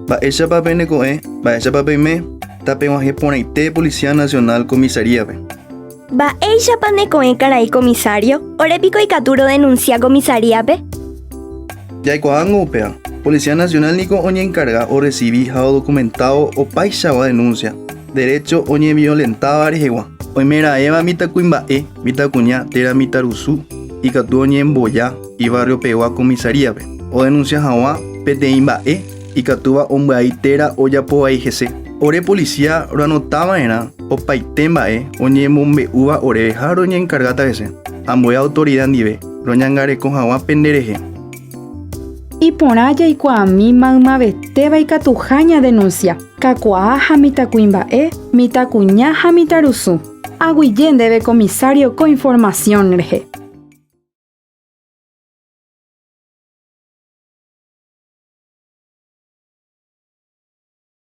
Mba'éichapa peneko'ẽ, mba'éichapa peime, tapeg̃uahẽ porãite Policía Nacional comisaría-pe. Mba'éichapa neko'ẽ karai comisario, ore piko ikatu rodenuncia comisaría-pe? Jaikuaángo upéva, Policía Nacional niko oñenkarga orresivi ha odokumentávo opaichagua denuncia, derecho oñeviolentáva rehegua. Oimeraẽva mitãkuimba'e, mitãkuña térã mitãrusu ikatu oñemboja ibarriopegua comisaría-pe, odenuncia hag̃ua peteĩ mba'e ikatúva ombyai térã ojapo vai hese. Ore policía roanotava'erã opaite mba'e oñemombe'úva oréve ha roñenkargáta hese, ambue autorida ndive, roñangareko hag̃ua pende rehe. Iporã jaikuaami maymavetéva ikatuha ñadenunsia, kakuaa ha mitãkuimba'e, mitãkuña ha mitãrusu. Aguyje ndéve comisario ko información rehe.